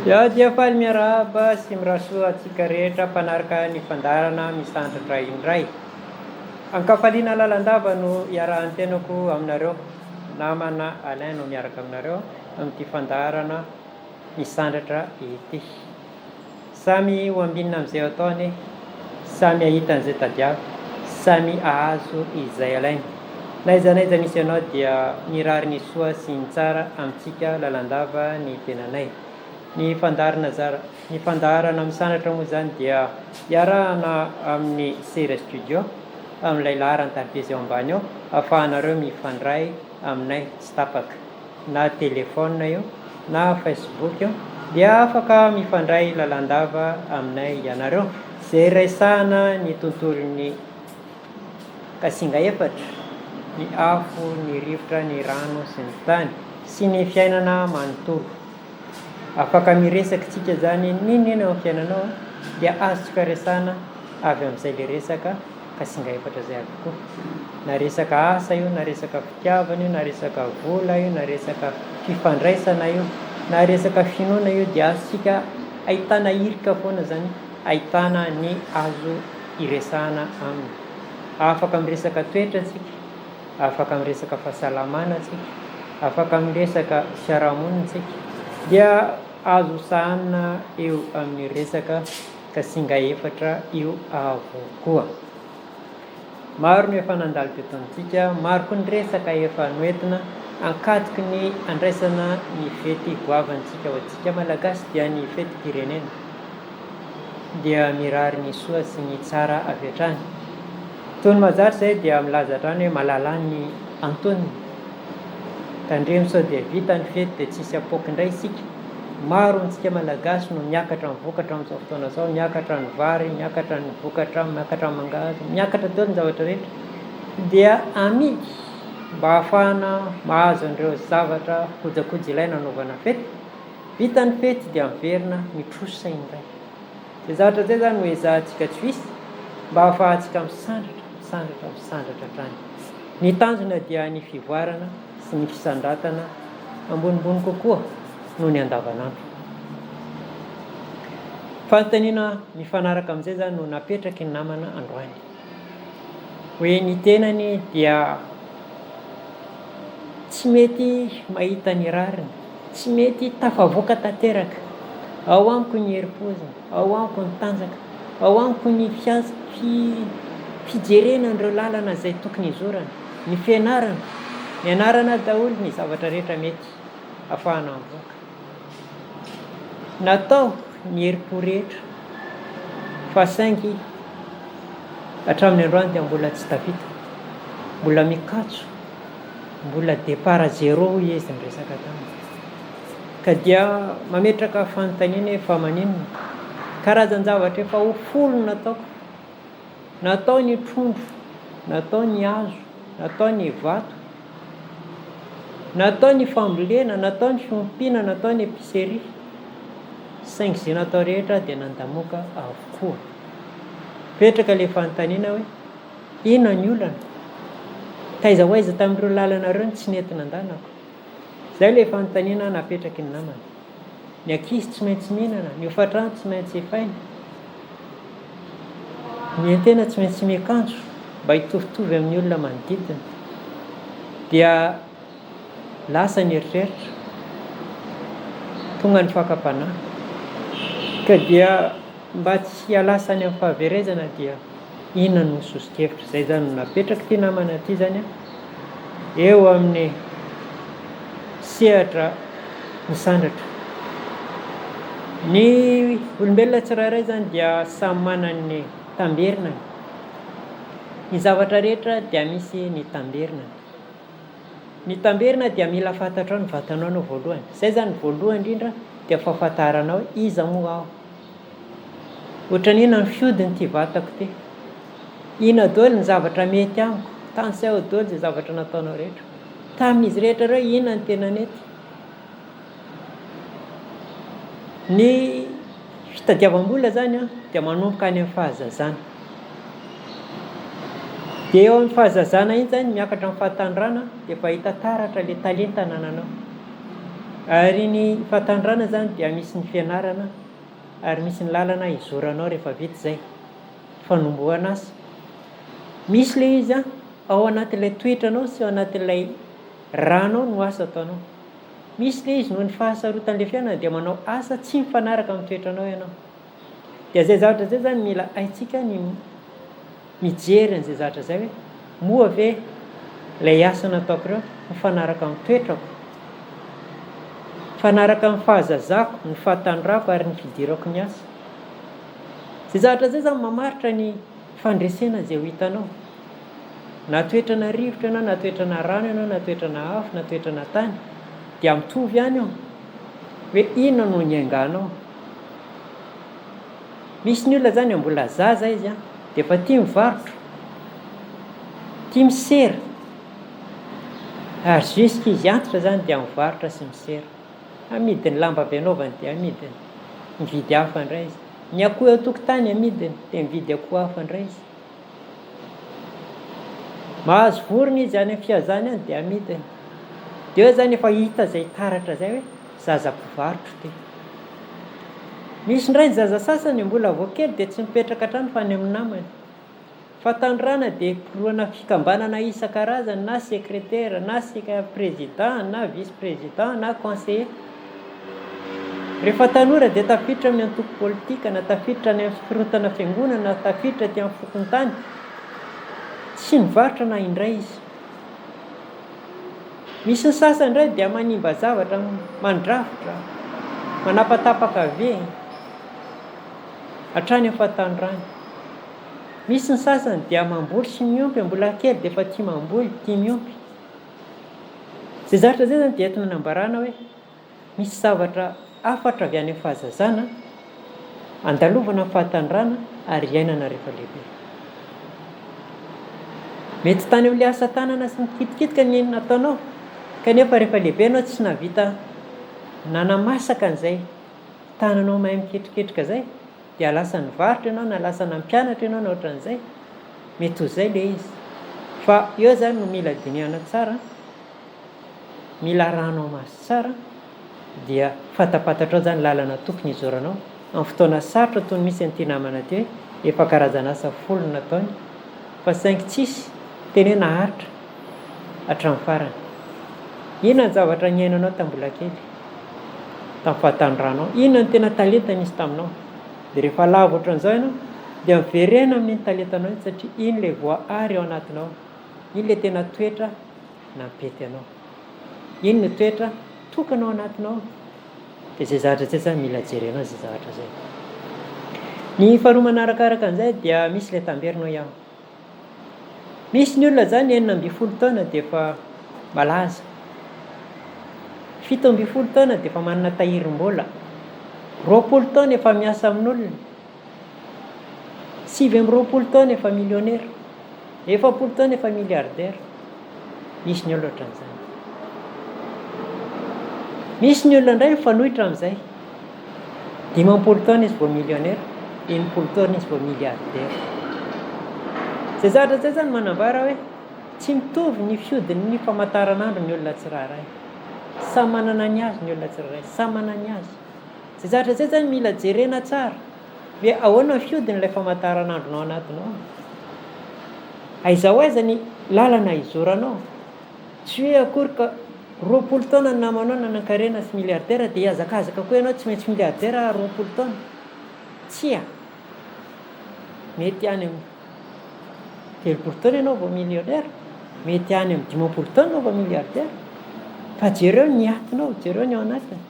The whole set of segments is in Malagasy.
Dia dia faly miarahaba sy mirary soa antsika rehetra mpanaraka ny fandaharana misandratra indray. Ankafaliana lalandava no iarahan'ny tenako aminareo. Namana Alain no miaraka aminareo amin'ity fandaharana misandratra ity. Samy ho ambinina amin'izay atao anie, samy hahita an'izay tadiaviny, samy hahazo izay alainy. Na aiza na aiza misy anao dia mirary ny soa sy ny tsara amintsika lalandava ny tenanay. Ny fandaharana zara ny fandaharana misandratra moa izany dia iarahana amin'ny Sera Studio amin'ilay laharan-tariby eo ambany eo ahafahanareo mifandray aminay tsy tapaka. na telephone io na facebook io dia afaka mifandray lalandava aminay ianareo. Izay resahana ny tontolon'ny kasinga efatra, ny afo, ny rivotra, ny rano sy ny tany, sy ny fiainana manontolo. Afaka miresaka isika izany n'inon'inona eo amin'ny fiainanao dia azontsika resahana avy amin'izay le resaka. ka singa efatra izay avokoa. Na resaka asa io, na resaka fitiavana io, na resaka vola io, na resaka fifandraisana io, na resaka finoana io dia azontsika ahitana irika foana izany ahitana ny azo iresahana aminy. Afaka miresaka toetra tsika, afaka miresaka fahasalamana tsika, afaka miresaka fiarahamonina tsika dia azo sahanina eo amin'ny resaka ka singa efatra io avokoa. Maro no efa nandalo teto amintsika, maro koa ny resaka efa noentina ankatoky ny handraisana ny fety goavantsika ho antsika Malagasy dia ny fetim-pirenena. Dia mirary ny soa sy ny tsara avy hatrany. Toy ny mahazatra izay dia milaza hatrany hoe malalà ny antonony. Tandremo sao dia vita ny fety dia tsisy apoaka indray isika. Maro amintsika Malagasy no miakatra ny vokatra amin'izao fotoana izao, miakatra ny vary, miakatra ny vokatra, miakatra ny mangahazo, miakatra daholo ny zavatra rehetra dia amidy mba hahafahana mahazo an'ireo zavatra kojakoja ilaina hanaovana fety. Vita ny fety dia miverina mitrosa indray. Izay zavatra izay izany no ezahantsika tsy ho hisy mba hahafahantsika misandratra, misandratra, misandratra hatrany. Ny tanjona dia ny fivoarana sy ny fisandratana ambonimbony kokoa noho ny andavanandro. Fanontaniana mifanaraka amin'izay izany no napetraky ny namana androany. Hoe ny tenany dia tsy mety mahita ny rariny, tsy mety tafavoaka tanteraka. Ao amiko ny herim-pozina, ao amiko ny tanjaka, ao amiko ny fijerena an'ireo lalana izay tokony hizorana. Ny fianarana, nianarana daholo ny zavatra rehetra mety afahana mivoaka. Natao ny herim-po rehetra fa saingy hatramin'ny androany dia mbola tsy tafita, mbola mikatso, mbola départ zéro hoy izy niresaka tamiko. Ka dia mametraka fanontaniana hoe fa maninona? Karazan-javatra efa ho folo no nataoko. Natao ny trondro, natao ny hazo, natao ny vato, natao ny fambolena, natao ny fiompiana, natao ny épicerie, saingy izay natao rehetra dia nandamoka avokoa. Mipetraka ilay fanontaniana hoe, inona ny olana? Taiza ho aiza tamin'ireo lalana ireo no tsy nety nandanako? Izay ilay fanontaniana napetraky ny namana. Ny ankizy tsy maintsy mihinana, ny hofantrano tsy maintsy efaina, ny entena tsy maintsy miakanjo mba hitovitovy amin'ny olona manodidina. Dia lasa ny eritreritra, tonga ny fakam-panahy. Ka dia mba tsy hialasa any amin'ny fahaverezana dia inona no soso-kevitra? Izay izany no napetrak'ity namana ity izany an, eo amin'ny sehatra misandratra. Ny olombelona tsirairay izany dia samy manana ny tamberinany. Ny zavatra rehetra dia misy ny tamberinany. Ny tamberina dia mila fantatrao ny vatanao aloha voalohany. Izay izany voalohany indrindra dia fahafantaranao hoe iza moa aho. Ohatran'ny inona ny fihodin'ity vatako ity. Inona daholo ny zavatra mety amiko. Tanisao daholo izay zavatra nataonao rehetra. Tamin'izy rehetra ireo inona no tena nety. Ny fitadiavam-bola izany dia manomboka any amin'ny fahazazana. Dia eo amin'ny fahazazana iny izany miakatra amin'ny fahatanorana dia efa hita taratra ilay talenta anananao. Ary ny fahatanirana izany dia misy ny fianarana ary misy ny lalana hizoranao rehefa vita izay fanombohana asa. Misy ilay izy an, ao anatin'ilay toetranao sy ao anatin'ilay rànao no asa ataonao. Misy ilay izy noho ny fahasarotan'ilay fiainana dia manao asa tsy mifanaraka amin'ny toetranao ianao. Dia izay zavatra izay izany mila haintsika ny mijery an'izay zavatra izay hoe moa ve ilay asa nataoko ireo mifanaraka amin'ny toetrako, mifanaraka amin'ny fahazazako, ny fahatanorako ary ny fidirako ny asa. Izay zavatra izay izany mamaritra ny fandresena izay ho hitanao. Na toetrana rivotra ianao, na toetrana rano ianao, na toetrana afo, na toetrana tany, dia mitovy ihany io. Hoe inona no niainganao. Misy ny olona zany mbola zaza izy an, dia efa tia mivarotra, tia misera, ary jusque izy antitra zany dia mivarotra sy misera. Amidiny lamba avy anaovany dia amidiny, mividy hafa indray izy. Ny akoho eo an-tokotany amidiny dia mividy akoho hafa indray izy. Mahazo vorona izy any amin'ny fihazany any dia amidiny. Dia eo zany efa hita izay taratra izay hoe zaza mpivarotra ity. Misy indray ny zaza sasany mbola vao kely dia tsy mipetraka an-trano fa any amin'ny namany. Fahatanirana dia mpiroana fikambanana isan-karazany na sekretera na président na vice président na conseiller. Rehefa tanora dia tafiditra amin'ny antoko politika na tafiditra any amin'ny fikorontana fiangonana na tafiditra aty amin'ny fokontany. Tsy nivarotra na indray izy. Misy ny sasany indray dia manimba zavatra, mandrafitra, manapatapaka vy hatrany amin'ny fahatanorany. Misy ny sasany dia mamboly sy miompy, mbola kely dia efa tia mamboly, tia miompy. Izay zavatra izay izany dia entina anambarana hoe misy zavatra hafatra avy any amin'ny fahazazana, andalovana amin'ny fahatanorana ary iainana rehefa lehibe. Mety tany amin'ilay asa tanana sy nikitikitika ny nataonao, kanefa rehefa lehibe ianao tsy nahavita nanamasaka an'izay tananao mahay miketriketrika izay, dia lasa nivarotra ianao na lasa nampianatra ianao na ohatran'izay, mety ho izay ilay izy. Fa eo izany no mila dinihana tsara, mila arahanao maso tsara, dia fantapantatrao izany lalana tokony hizoranao amin'ny fotoana sarotra toy ny misy an'ity namana ity hoe efa karazana asa folo no nataony fa saingy tsisy teny hoe naharitra hatramin'ny farany. Inona ny zavatra niainanao tamin'ny mbola kely? Tamin'ny fahatanoranao? Inona no tena talenta nisy taminao? Dia rehefa lavo ohatran'izao ianao dia miverena amin'iny talentanao iny satria iny ilay voaary ao anatinao, iny ilay tena toetra nampety anao. Iny no toetra tokana ao anatinao. Dia izay zavatra izay zany mila jerenao izay zavatra izay. Ny faharoa manarakaraka an'izay dia misy ilay tamberina hoy aho. Misy ny olona zany 16 taona dia efa malaza. 17 taona dia efa manana tahirim-bola. 20 taona efa miasa amin'olona. 29 taona efa millionnaire. 40 taona efa milliardaire. Misy ny olona ohatran'izany. Misy ny olona indray mifanohitra amin'izay. 50 taona izy vao millionnaire, 60 taona izy vao milliardaire. Izay zavatra izay izany manambara hoe tsy mitovy ny fihodin'ny famantaranandro ny olona tsirairay. Samy manana ny azy ny olona tsirairay, samy manana ny azy. Izay zavatra izay izany mila jerena tsara hoe ahoana ny fihodin'ilay famantaranandronao anatinao. Aiza ho aiza ny lalana hizoranao. Tsy hoe akory ka 20 taona ny namanao nanankarena sy milliardaire dia hihazakazaka koa ianao tsy maintsy milliardaire aho 20 taona. Tsia. Mety any amin'ny 30 taona ianao vao millionnaire, mety any amin'ny 50 taona ianao vao milliardaire. Fa jereo ny atinao, jereo ny ao anatiny.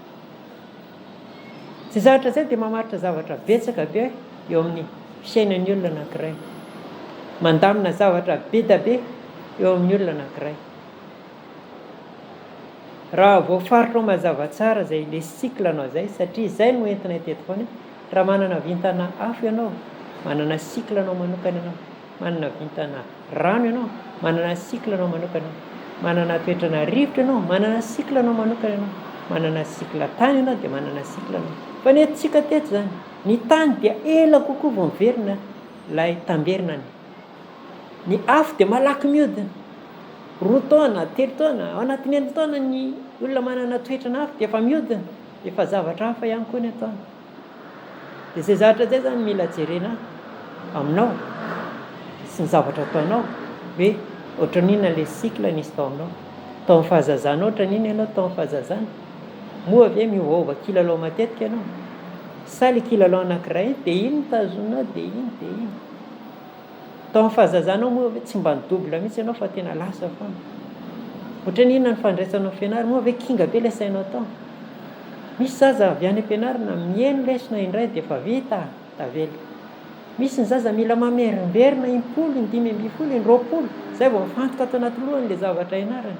Izay zavatra izay dia mamaritra zavatra betsaka be eo amin'ny fiainan'ny olona anankiray. Mandamina zavatra be da be eo amin'ny olona anankiray. Raha voafaritrao mazava tsara izay le cycle-nao izay, satria izay no entinay teto foana, raha manana vintana afo ianao, manana cycle-nao manokana ianao, manana vintana rano ianao, manana cycle-nao manokana ianao, manana toetrana rivotra ianao, manana cycle-nao manokana ianao, manana cycle tany ianao dia manana cycle-nao. Fa ny antsika teto izany, ny tany dia ela kokoa vao miverina ilay tamberinany. Ny afo dia malaky mihodina, roa taona, telo taona, ao anatin'ny enina taona ny. Olona manana toetrana hafa dia efa miodina, efa zavatra hafa ihany koa ny ataony. Dia izay zavatra izay izany mila jerena aminao sy ny zavatra ataonao hoe ohatran'ny inona ilay cycle nisy tao aminao. Tao amin'ny fahazazanao ohatran'ny inona ianao tao amin'ny fahazazana? Moa ve miovaova kilalao matetika ianao? Sa ilay kilalao anankiray iny dia iny no tazoninao dia iny dia iny? Tao amin'ny fahazazanao moa ve tsy mba ni-double mihitsy ianao fa tena lasa foana? Ohatran'ny inona ny fandraisanao fianarana? Moa ve kinga be ilay sainao tao? Misy zaza avy any am-pianarana mihaino lesona indray dia efa vita, tavela. Misy ny zaza mila mamerimberina impolo, indimy ambinifolo, indroapolo, izay vao mifantoka ato anaty lohany ilay zavatra ianarany.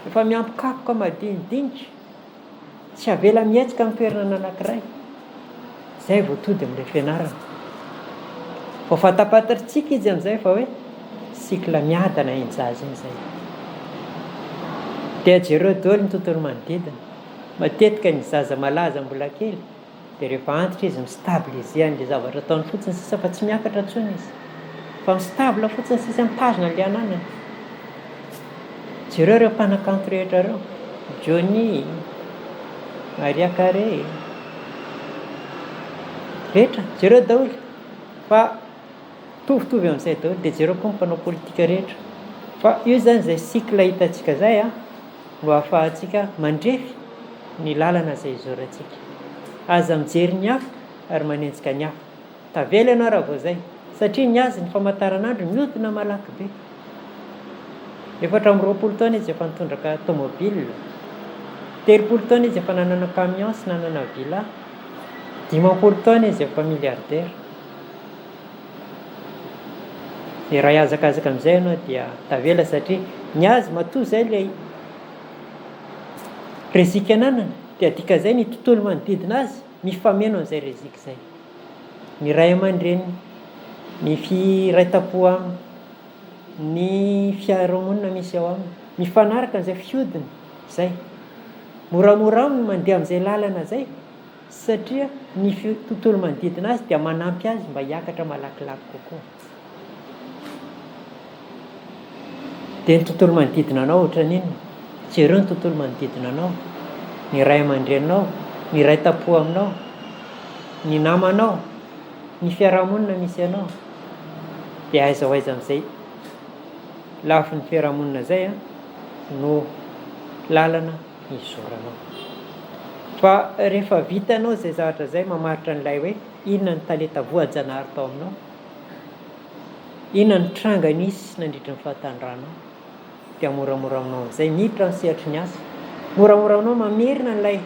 Efa miampy kapoka madinidinika. Tsy avela mihetsika amin'ny toerana anankiray. Izay vao tody amin'ilay fianarana. Vao fantapantatritsika izy amin'izay fa hoe cycle miadana iny zaza iny izay. Dia jereo daholo ny tontolo manodidina. Matetika ny zaza malaza mbola kely dia rehefa antitra izy mi-stabiliser an'ilay zavatra ataony fotsiny sisa fa tsy miakatra intsony izy. Fa mi-stable fotsiny sisa mitazona an'ilay ananany. Jereo ireo mpanakanto rehetra ireo, Johnny, Maria Carey, rehetra, jereo daholo fa mitovitovy amin'izay daholo, dia jereo koa ny mpanao politika rehetra. Fa io izany izay cycle hitantsika izay an, no ahafahantsika mandrefy ny lalana izay izorantsika. Aza mijery ny hafa ary manenjika ny hafa. Tavela ianao raha vao izay, satria ny azy ny famantaranandro mihodina malaky be. 24 taona izy efa nitondra tomobile, 30 taona izy efa nanana camion sy nanana villa, 50 taona izy efa milliardaire. Dia raha hihazakazaka amin'izay ianao dia tavela satria ny azy matoa izay ilay rezika ananany dia adika izay ny tontolo manodidina azy mifameno an'izay rezika izay. Ny ray aman-dreniny, ny firay tampo aminy, ny fiarahamonina misy ao aminy, mifanaraka an'izay fihodiny izay. Moramora aminy mandeha amin'izay lalana izay satria ny tontolo manodidina azy dia manampy azy mba hiakatra malakilaky kokoa. Dia ny tontolo manodidina anao ohatran'ny inona? Jereo ny tontolo manodidina anao, ny ray aman-dreninao, ny iray tampo aminao, ny namanao, ny fiarahamonina misy anao. Dia aiza ho aiza amin'izay lafiny fiarahamonina izay no lalana hizoranao. Fa rehefa vitanao izay zavatra izay mamaritra an'ilay hoe inona ny talenta voajanahary tao aminao, inona ny tranga nisy nandritra ny fahatanoranao, dia moramora aminao amin'izay miditra amin'ny sehatry ny asa. Moramora aminao mamerina an'ilay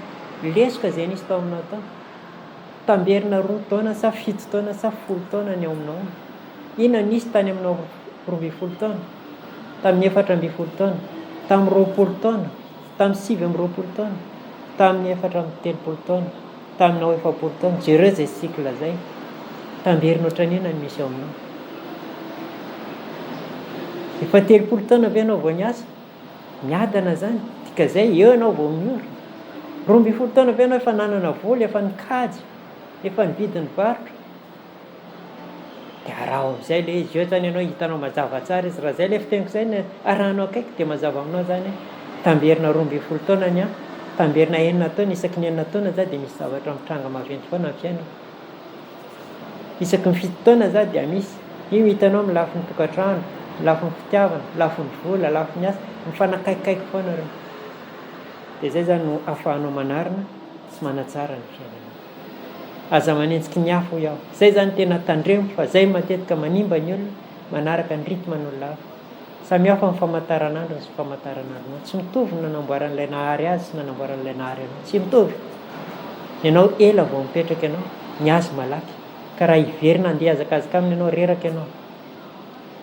lesoka izay nisy tao aminao tao. Tamberina roa taona sa fito taona sa folo taona ny ao aminao. Inona nisy tany aminao 12 taona, tamin'ny 14 taona, tamin'ny 20 taona, tamin'ny 29 taona, tamin'ny 34 taona, taminao 40 taona. Jereo izay cycle izay. Tamberina ohatran'ny inona ny misy ao aminao. Efa 30 taona ve ianao vao niasa? Miadana izany. Dikazay eo ianao vao miorina. 12 taona ve ianao efa nanana vola, efa nikajy, efa nividy ny varotra? Dia araho amin'izay ilay izy, eo izany ianao hitanao mazava tsara izy, raha izay ilay fiteniko izay no arahanao akaiky dia mazava aminao izany hoe tamberina 12 taona ny ahy, tamberina enina taona, isaky ny enina taona za dia misy zavatra mitranga maventy foana amin'ny fiainako, isaky ny fito taona za dia misy, io hitanao amin'ny lafiny tokantrano, lafiny fitiavana, lafiny vola, lafiny asa, mifanakaikikaiky foana ireo, dia izay izany no ahafahanao manarina sy manatsara ny fiainanao. Aza manenjiky ny hafa hoy aho. Zay zany tena tandremo fa zay matetika manimba ny olona manaraka ny rythme n'olona hafa. Samy hafa ny famantaranandrony sy famantaranandronao. Tsy mitovy ny nanamboaran'ilay Nahary azy sy nanamboaran'ilay Nahary anao. Tsy mitovy. Ny anao ela vao mipetraka ianao, ny azy malaky. Ka raha hiverina handeha hihazakazaka aminy ianao reraka ianao.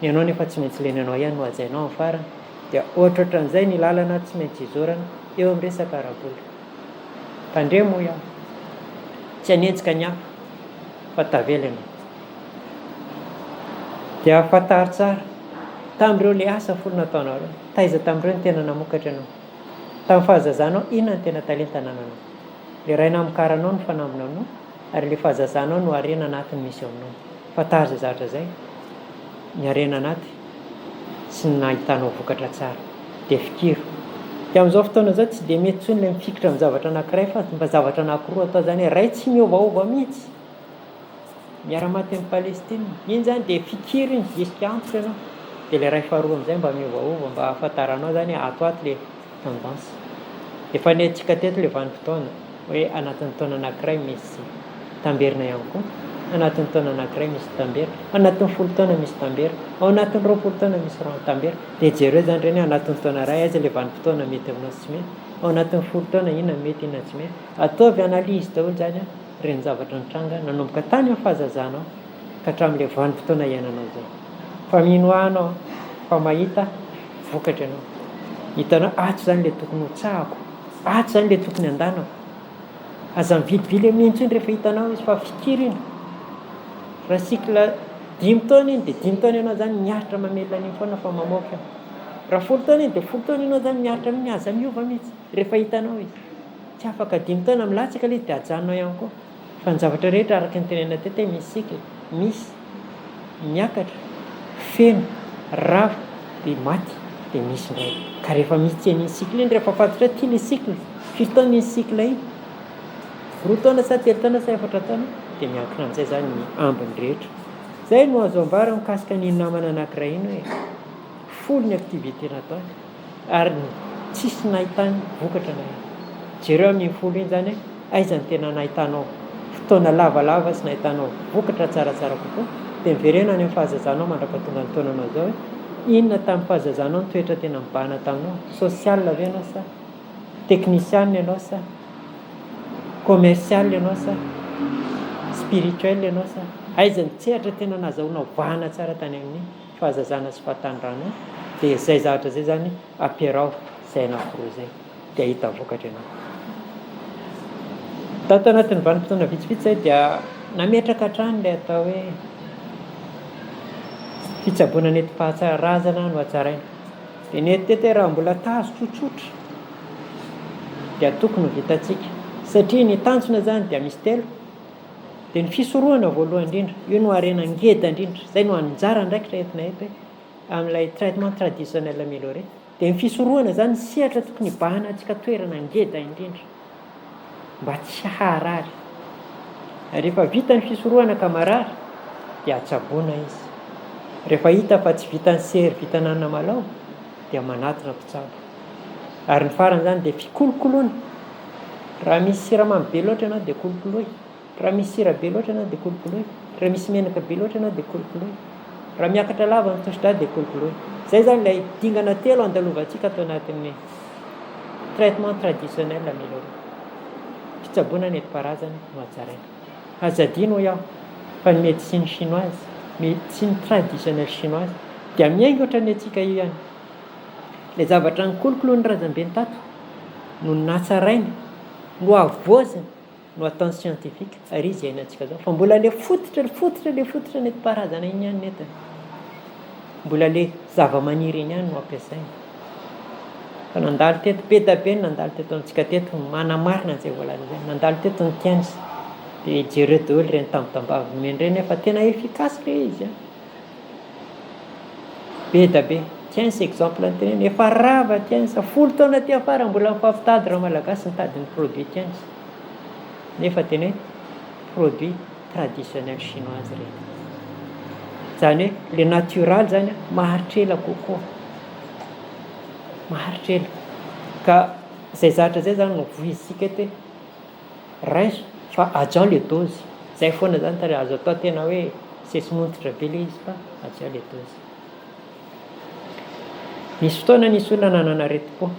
Ny anao nefa tsy maintsy ilay ny anao ihany no hajainao amin'ny farany. Dia ohatrohatran'izay ny lalana tsy maintsy izorana eo amin'ny resaka ara-bola. Tandremo hoy aho, tsy hanenjika ny hafa fa tavela ianao. Dia fantaro tsara, tamin'ireo ilay asa folo nataonao ireo, taiza tamin'ireo no tena namokatra anao? Tamin'ny fahazazanao, inona no tena talenta anananao? Ilay Ray namokaranao no fanambina anao, ary ilay fahazazanao no harena anatiny misy ao aminao. Fantaro izay zavatra izay, ny harena anaty sy ny nahitanao vokatra tsara. Dia fikiro. Dia amin'izao fotoana izao tsy dia mety intsony ilay mifikitra amin'ny zavatra anankiray fa mba zavatra anankiroa atao izany hoe iray tsy miovaova mihitsy. Miara-maty amin'i Palestine. Iny izany dia fikiro iny jusqu'à antitra ianao. Dia ilay iray faharoa amin'izay mba miovaova mba ahafantaranao izany hoe ato ato ilay tendance. Efa nentintsika teto ilay vanim-potoana hoe anatin'ny taona anankiray misy tamberina ihany koa, anatin'ny taona anankiray misy tamberina, anatin'ny folo taona misy tamberina, ao anatin'ny 20 taona misy tamberina. Dia jereo izany ireny hoe anatin'ny taona iray aiza ilay vanim-potoana mety aminao sy tsy mety, ao anatin'ny folo taona inona no mety inona tsy mety. Ataovy analyse daholo izany an, ireny zavatra nitranga nanomboka tany amin'ny fahazazanao ka hatramin'ilay vanim-potoana iainanao izao. Fa mino ahy anao fa mahita vokatra ianao. Hitanao ato izany ilay tokony hotsahako, ato izany ilay tokony handanako. Aza mivilivily amin'iny intsony rehefa hitanao izy fa fikiro iny. Raha cycle dimy taona iny dia dimy taona ianao izany miaritra mamelona an'iny foana fa mamoaka eo. Raha folo taona iny dia folo taona ianao izany miaritra amin'iny, aza miova mihitsy rehefa hitanao izy. Tsy afaka dimy taona milatsaka ilay izy dia ajanonao ihany koa. Fa ny zavatra rehetra araka ny tenenina teto hoe misy cycle, misy, miakatra, feno, rava, dia maty, dia misy indray. Ka rehefa misy an'iny cycle iny, rehefa fantatrao hoe ity ilay cycle, firy taona iny cycle iny, roa taona sa telo taona sa efatra taona, dia miankina amin'izay izany ny ambiny rehetra. Izay no azo ambara mikasika an'iny namana anankiray iny hoe folo ny activité nataony. Ary tsisy nahitany vokatra na iray. Jereo amin'iny folo iny izany hoe aiza no tena nahitanao fotoana lavalava sy nahitanao vokatra tsaratsara kokoa, dia miverena any amin'ny fahazazanao mandra-pahatonga ny taonanao izao hoe inona tamin'ny fahazazanao ny toetra tena mibahana taminao, social ve ianao sa teknisiana ianao sa commercial ianao sa spirituel ianao sa aiza ny sehatra tena nahazahoanao vahana tsara tany amin'ny fahazazana sy fahatanorana dia izay zavatra izay izany ampiaraho izay anankiroa izay dia hahita vokatra ianao. Tato anatin'ny vanim-potoana vitsivitsy izay dia nametraka hatrany ilay atao hoe fitsaboana nentim-paharazana no hatsaraina. Dia nety teto hoe raha mbola tazo tsotsotra dia tokony ho vitantsika satria ny tanjona izany dia misy telo. Dia ny fisorohana voalohany indrindra, io no harena ngeda indrindra, izay no anjara andraikitra entina eto hoe amin'ilay traitement traditionnel amélioré. Dia ny fisorohana izany ny sehatra tokony hibahanantsika toerana ngeda indrindra mba tsy haharary. Rehefa vita ny fisorohana ka marary dia atsaboina izy. Rehefa hita fa tsy vitan'ny sery vitan'ny anamalao dia manatona mpitsabo. Ary ny farany izany dia fikolokoloana. Raha misy siramamy be loatra ianao dia kolokoloy. Raha misy sira be loatra ianao dia kolokoloy. Raha misy menaka be loatra ianao dia kolokoloy. Raha miakatra lava ny tosi-drà dia kolokoloy. Izay izany ilay dingana telo andalovantsika ato anatin'ny traitement traditionnel amélioré. Fitsaboana nentim-paharazana no hatsaraina. Aza adino hoy aho fa ny médecine chinoise, médecine traditionnelle chinoise dia miainga ohatran'ny antsika io ihany. Ilay zavatra nikolokoloin'ny razambeny tato no natsaraina, nohavaozina, no ataon'ny scientifique ary izy iainantsika zao fa mbola le fototra, le fototra, le fototra nentim-paharazana iny ihany nentiny. Mbola le zava-maniry iny ihany no ampiasaina. Fa nandalo teto, be da be ny nandalo teto amintsika teto manamarina an'izay voalaza izay. Nandalo teto ny Tiens dia jereo daholo ireny tambitambavy nomeny ireny fa tena efficace le izy an. Be da be. Tiens exemple ny tenenina, efa rava Tiens, folo taona aty afara mbola mifampitady Ramalagasy mitady ny produit Tiens. Nefa tena hoe produit traditionnel chinoise ireny. Izany hoe le natioraly zany maharitra ela kokoa. Maharitra ela. Ka izay zavatra izay zany no voizintsika eto hoe Raiso fa hajao le dose. Zay foana zany tary azo atao tena hoe sesi-montotra be le izy fa hajao le dose. Nisy fotoana nisy olona nanana aretim-po.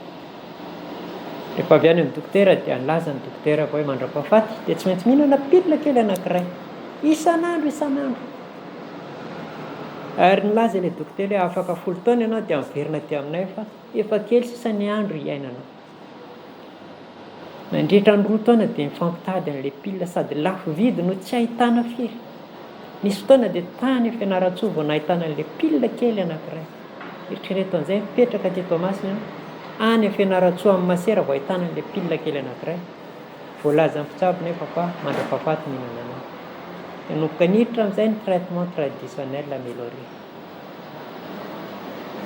Rehefa avy any amin'ny dokotera dia nilaza ny dokotera fa hoe mandra-pahafaty dia tsy maintsy mihinana pilina kely anankiray isan'andro isan'andro. Ary nilaza ilay dokotera hoe afaka folo taona ianao dia miverina aty aminay fa efa kely sisa ny andro hiainanao. Nandritra ny roa taona dia nifampitady an'ilay pile sady lafo vidy no tsy ahitana firy. Nisy fotoana dia tany Fianarantsoa vao nahitana an'ilay pile kely anankiray. Eritrereto an'izay, mipetraka aty Toamasina ianao, any Fianarantsoa amin'ny masera vao ahitana an'ilay pile kely anankiray. Voalazan'ny mpitsabo nefa fa mandra-pahafaty ny hihinanana azy. Nanomboka niditra amin'izay ny traitement traditionnel amélioré.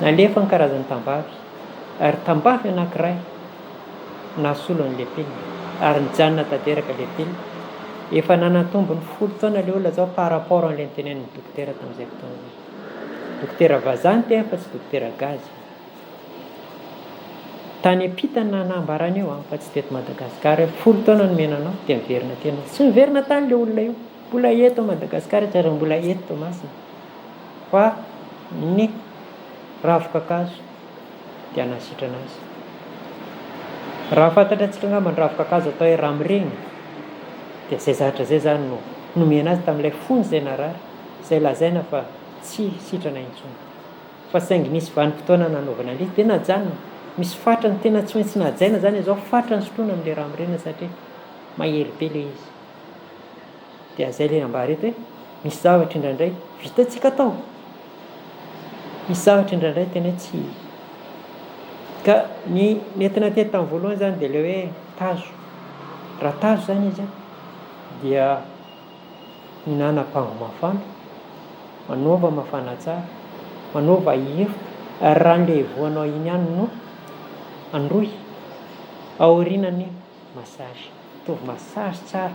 Nalefa ny karazan'ny tambavy, ary tambavy anankiray. Nasolo an'ilay pile ary nijanona tanteraka ilay pile. Efa nanan-tombo ny 10 taona ilay olona izao par rapport an'ilay notenenin'ny dokotera tamin'izay fotoana izay. Dokotera vazaha ny teny fa tsy dokotera gasy. Tany am-pita no nanambarana io fa tsy teto Madagasikara hoe 10 taona nomena anao dia miverina aty ianao. Tsy niverina tany ilay olona io. Mbola eto Madagasikara izy ary mbola eto Toamasina. Fa ny ravin-kakazo dia hanasitrana azy. Raha fantatra antsika angamba ny ravin-kakazo atao hoe ramiregny dia izay zavatra izay izany no nomena azy tamin'ilay fony izay narary, izay lazaina fa tsy sitrana intsony. Fa saingy nisy vanim-potoana nanaovana an'ilay izy dia najanona. Misy fatrany tena tsy maintsy najaina izany izao fatrany sotroina amin'ilay ramiregna satria mahery be ilay izy. Dia izay ilay ambara eto hoe misy zavatra indraindray vitantsika atao, misy zavatra indraindray tena hoe tsy ka ny nentina teto tamin'ny voalohany izany dia ilay hoe tazo. Raha tazo izany izy an, dia mihinàna ampango mafana, manaova mafana tsara, manaova efoka, ary raha an'ilay voanao iny ihany no androy aorianan'ny massage. Ataovy massage tsara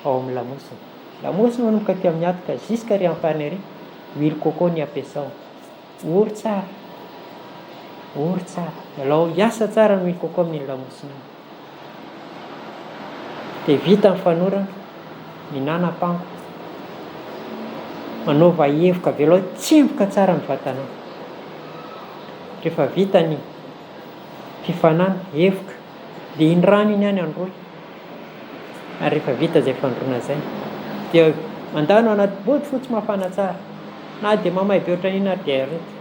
ao amin'ny lamosina. Lamosina manomboka aty amin'ny hatoka jusqu'à ary amin'ny farany ary, huile coco ny ampiasao. Ory tsara, ory tsara. Alao hiasa tsara ny huile coco amin'iny lamosina iny. Dia vita ny fanorana, mihinàna apango. Manaova hevoka, avelao hitsemboka tsara ny vatanao. Rehefa vita ny fifanana, hevoka. Dia iny rano iny ihany androy. Ary rehefa vita izay fandroana izay, dia mandano anaty bodofotsy mafana tsara. Na dia mamay be ohatran'inona ary dia areto.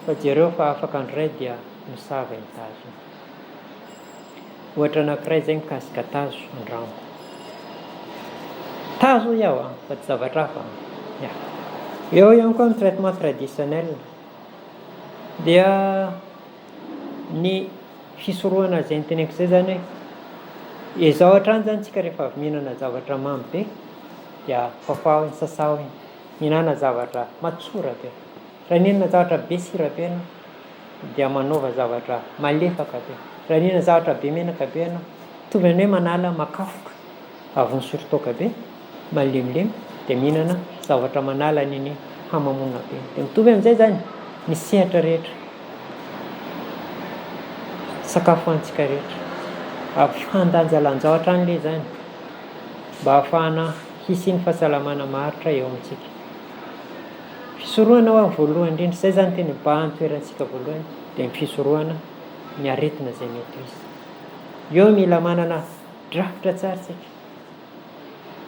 Fa jereo fa afaka andro iray dia misava iny tazo iny. Ohatra anankiray izay mikasika tazo andramo. Tazo hoy aho an, fa tsy zavatra hafa an. Ya. Eo ihany koa ny traitement traditionnel. Dia ny fisorohana izay noteneniko izay izany hoe ezaho hatrany izany tsika rehefa avy mihinana zavatra mamy be dia fafao iny, sasao iny, mihinana zavatra matsora be. Raha mihinana zavatra be sira be ianao dia manaova zavatra malefaka be. Raha mihinana zavatra be menaka be ianao, mitovy amin'ny hoe manala makafoka avy nisotro toaka be, malemilemy dia mihinana zavatra manala an'iny hamamoana be iny. Dia mitovy amin'izay izany ny sehatra rehetra, sakafo hohanintsika rehetra. Ampifandanjalanjao hatrany ilay izany mba hahafahana hisian'ny fahasalamana maharitra eo amintsika. Fisorohana hoa voalohany indrindra, izay izany tena mibahan-toerantsika voalohany dia ny fisorohana ny aretina izay mety ho hisy. Eo mila manana drafitra tsara isika.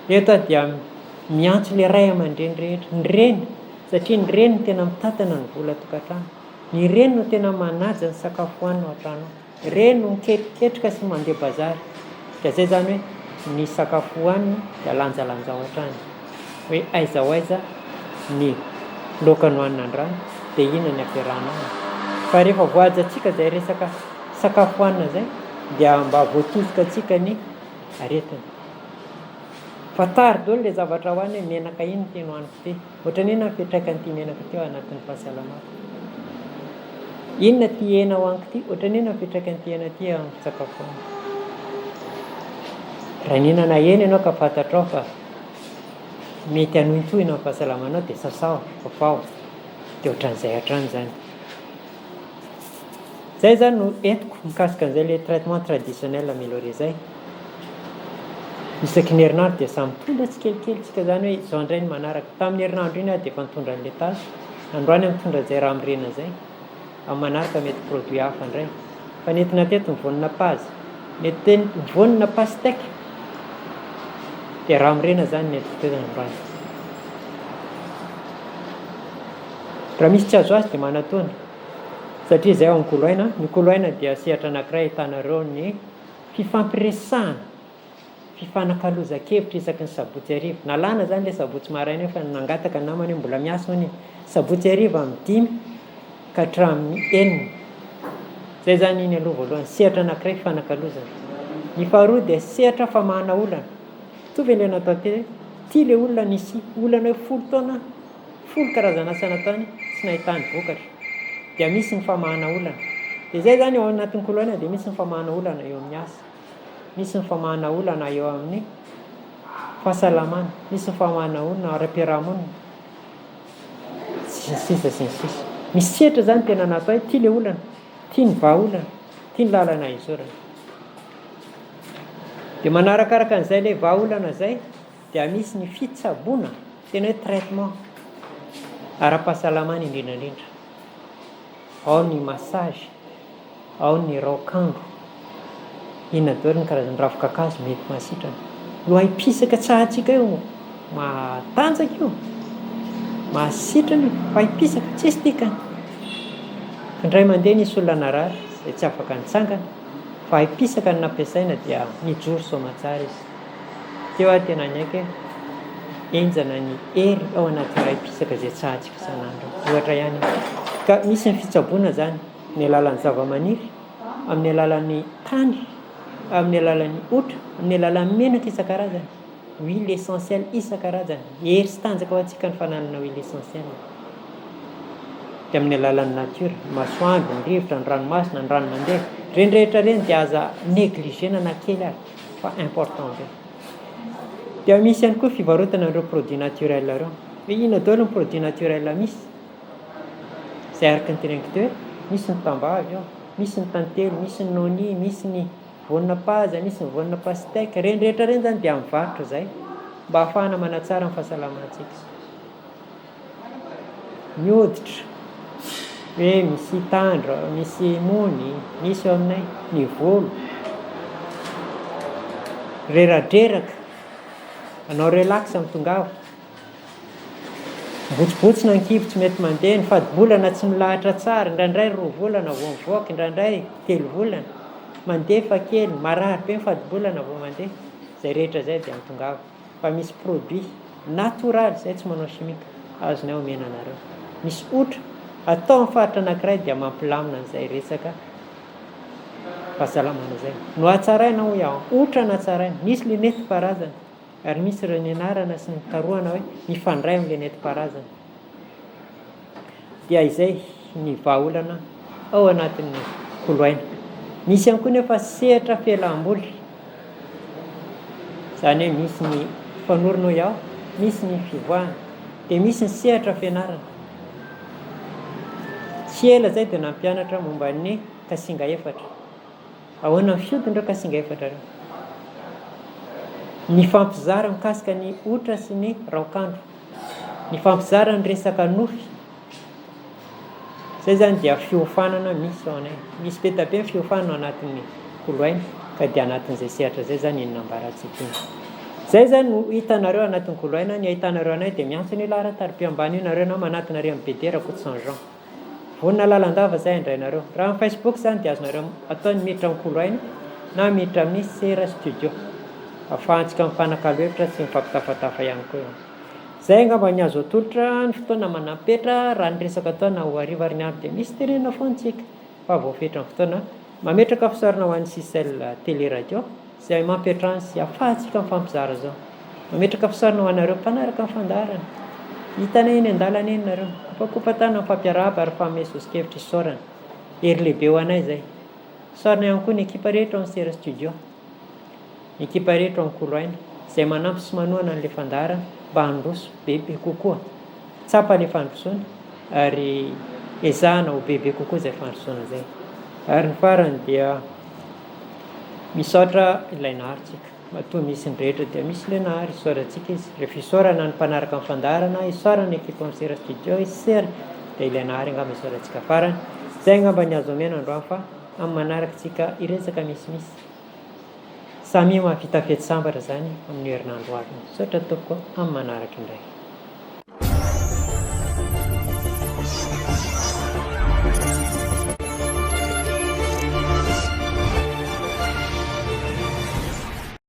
Eto aho dia miantso ilay ray aman-dreny rehetra, ny reny, satria ny reny no tena mitantana ny vola tokantrano. Ny reny no tena manaja ny sakafo hohanina ao an-trano ao. Ny reny no miketriketrika sy mandeha bazary. Ka izay izany hoe ny sakafo hohanina dia lanjalanjao hatrany. Hoe aiza ho aiza ny laoka nohanina androany dia inona ny ampiarahana aminy. Fa rehefa voahajantsika izay resaka sakafo hohanina izay dia mba voatosika antsika ny aretina. Fantaro daholo ilay zavatra hohanina hoe menaka inona ity nohaniko ity, ohatran'ny inona ny fiantraikan'ity menaka ity ao anatin'ny fahasalamako, inona ity hena hohaniko ity, ohatran'ny inona ny fiantraikan'ity hena ity amin'ny sakafo hohaniko. Raha nihinana hena ianao ka fantatrao fa mety hanohintohina ny fahasalamanao dia sasao, fafao, dia ohatran'izay hatrany izany. Zay zany no entiko mikasika an'izay le traitement traditionnel amélioré zay. Isaky ny herinandro dia samy mitondra tsikelikely tsika zany hoe izao indray ny manaraka. Tamin'ny herinandro iny aho dia efa nitondra an'ilay tazo, androany aho mitondra an'izay ramirena zay. Amin'ny manaraka mety produit hafa indray. Fa nentina teto ny voanina paza, nety ny voanina pastèque dia ramirena zany nentiko teto androany. Raha misy tsy azo azo dia manatona. Satria izay ao amin'ny Koloaina, ny Koloaina dia sehatra anankiray ahitanareo ny fifampiresahana, fifanakalozan-kevitra isaky ny sabotsy hariva. Nalana izany ilay sabotsy maraina io fa nangataka ny namana hoe mbola miasa hono e. Sabotsy hariva amin'ny 5 ka hatramin'ny 6. Izay izany iny aloha voalohany, sehatra anankiray fifanakalozana. Ny faharoa dia sehatra famahana olana. Mitovy ilay natao teo hoe ity ilay olona nisy olana hoe 10 taona 10 karazana asa nataony tsy nahitany vokatra. Dia misy ny famahana olana. Dia izay izany ao anatin'ny koloina dia misy ny famahana olana eo amin'ny asa, misy ny famahana olana eo amin'ny fahasalamana, misy ny famahana olana ara-piarahamonina, sy ny sisa sy ny sisa. Misy sehatra izany tena natao hoe ity ilay olana, ity ny vahaolana, ity ny lalana izorana. Dia manarakaraka an'izay ilay vahaolana izay dia misy ny fitsaboana, tena hoe traitement ara-pahasalamana indrindra indrindra. Ao ny massage, ao ny raokandro, inona daholo ny karazana ravin-kakazo mety mahasitrana. Io haim-pisaka tsahantsika io matanjaka io, mahasitrana io, fa haim-pisaka tsisy dikany. Indray mandeha nisy olona narary izay tsy afaka nitsangana fa haim-pisaka no nampiasaina dia nijoro soamantsara izy. Teo aho tena niaiky hoe henjana ny hery ao anaty iray mpisaka izay tsahantsika isan'andro. Ohatra ihany io. Ka misy ny fitsaboana izany amin'ny alalan'ny zavamaniry, amin'ny alalan'ny tany, amin'ny alalan'ny otra, amin'ny alalan'ny menaka isan-karazany, huile essentielle isan-karazany. Hery sy tanjaka ho antsika ny fananana huile essentielle. Dia amin'ny alalan'ny natiora, ny masoandro, ny rivotra, ny ranomasina, ny rano mandeha. Ireny rehetra ireny dia aza negligena na kely ary. Fa important be. Dia misy ihany koa fivarotana an'ireo produits naturels ireo. Hoe inona daholo ny produits naturels misy? Izay araka ny teneniko teo hoe misy ny tambavy ao, misy ny tantely, misy ny noni, misy ny voanina paza, misy ny voanina pastèque. Ireny rehetra ireny izany dia mivarotra izay mba ahafahana manatsara ny fahasalamantsika. Ny hoditra, hoe misy tandra, misy mony, misy eo aminay, ny volo, reradreraka, manao relax mitongava, mibotsibotsina ny kibo tsy mety mandeha, ny fadi-bolana tsy milahatra tsara, indraindray roa volana vao mivoaka, indraindray telo volana, mandeha fa kely, marary be ny fadi-bolana vao mandeha, izay rehetra izay dia mitongava. Fa misy produit natoraly zay tsy manao chimique azonay omena anareo. Misy otra atao amin'ny faritra anakiray dia mampilamina an'izay resaka fahasalamana izay. Nohatsaraina hoy aho, otra natsaraina, misy le nentim-paharazana ary misy ireo nianarana sy nikarohana hoe mifandray amin'ilay nentim-paharazana. Dia izay ny vahaolana ao anatin'ny koloaina. Misy ihany koa nefa sehatra fialam-boly. Izany hoe misy ny fanorona hoy aho, misy ny fivoahana, dia misy ny sehatra fianarana. Tsy ela izay dia nampianatra momba ny kasinga efatra. Ahoana ny fiodin'ireo kasinga efatra ireo? Nifampizara mikasika ny otra sy ny raokandro. Nifampizara ny resaka nofy. Izay izany dia fiofanana misy ao anay. Misy be dia be ny fiofanana ao anatin'ny koloaina ka dia anatin'izay sehatra izay izany iny nambarantsika iny. Izay izany no hitanareo anatin'ny koloaina, ny ahitanareo anay dia miantso an'io laharan-tariby ambany io nareo na manatona ary amin'ny BD Rakotoson Jean. Vonona lalandava izay handray anareo. Raha amin'ny Facebook izany dia azonareo atao ny miditra amin'ny koloaina na miditra amin'ny Sera Studio. Ahafahantsika mifanakalo hevitra sy mifampitafatafa ihany koa eo. Izay angamba ny azo atolotra, ny fotoana manam-petra, raha ny resaka atao na ho hariva ary ny andro dia misy tenenina foana tsika fa voafetra ny fotoana. Mametraka fisaorana ho an'ny Sicel Télé Radio izay mampiantrano sy ahafahantsika mifampizara izao. Mametraka fisaorana ho anareo mpanaraka ny fandaharana. Hitanay eny an-dalana eny nareo. Kopakopa-tanana mifampiarahaba ary mifanome soso-kevitra isaorana. Hery lehibe ho anay izay. Isaorana ihany koa ny ekipa rehetra ao amin'ny Sera Studio. Ny ekipa rehetra ao amin'ny Kolo Aina izay manampy sy manohana an'ilay fandaharana mba handroso bebe kokoa. Tsapa ilay fandrosoana ary ezahana ho bebe kokoa izay fandrosoana izay. Ary ny farany dia misaotra ilay Nahary tsika. Matoa misy ny rehetra dia misy ilay Nahary, isaorantsika izy. Rehefa isaorana ny mpanaraka ny fandaharana, isaorana ny ekipa amin'ny Sera Studio, isera dia ilay Nahary angamba isaorantsika farany. Izay angamba ny azo omena androany fa amin'ny manaraka tsika hiresaka misimisy. Samia mahavita fety sambatra izany amin'io herinandro ho avy io. Misaotra tompoko amin'ny manaraka indray.